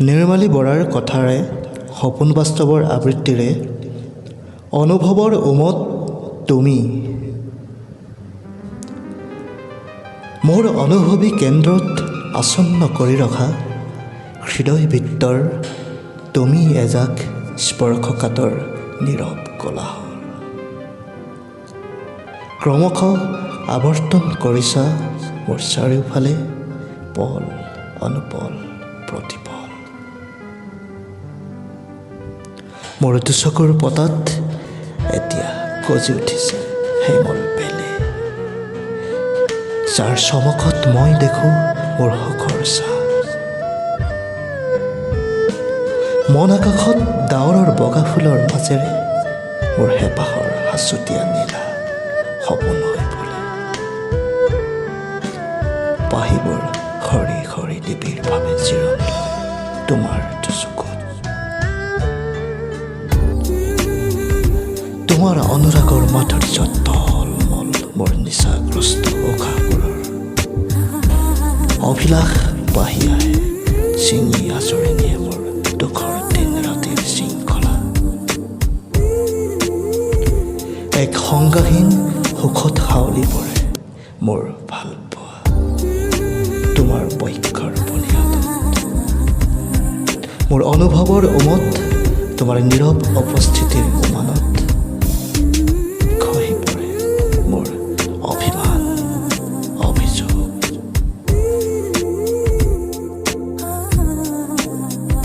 নিৰ্মালী বৰাৰ কথাৰে সপোন বাস্তৱৰ আবৃত্তিৰে অনুভৱৰ উমত তুমি মোৰ অনুভৱী কেন্দ্ৰত আচ্ছন্ন কৰি ৰখা হৃদয় ভিতৰ তুমি এজাক স্পৰ্শকাতৰ নীৰৱ কোলাহল। ক্ৰমশ আৱৰ্তন কৰিছা মোৰ চাৰিওফালে পল অনুপল প্ৰতিপল। মোৰ দুচকুৰ পতাত এতিয়া গজি উঠিছে হেমল বেলি, যাৰ চমকত মই দেখোঁ মোৰ সুখৰ ছাঁ। মন আকাশত ডাৱৰৰ বগা ফুলৰ মাজেৰে মোৰ হেঁপাহৰ সাঁচতীয়া নীলা সপোন হৈ পৰে। পাহিবোৰ সৰি সৰি নিবিড়ভাৱে জিৰণি লয় তোমাৰ দুচকুত। তোমাৰ অনুৰাগৰ মাধুৰ্যত টলমল মোৰ নিচাগ্ৰস্ত উশাহবোৰৰ অভিলাষ বাঢ়ি আহে, ছিঙি আঁজুৰি নিয়ে মোৰ দুখৰ দিন ৰাতিৰ শৃংখলা। এক সংজ্ঞাহীন সুখত হাউলি পৰে মোৰ ভালপোৱা তোমাৰ বক্ষৰ বুনিয়াদত। মোৰ অনুভৱৰ উমত তোমাৰ নীৰৱ উপস্থিতিৰ উমত।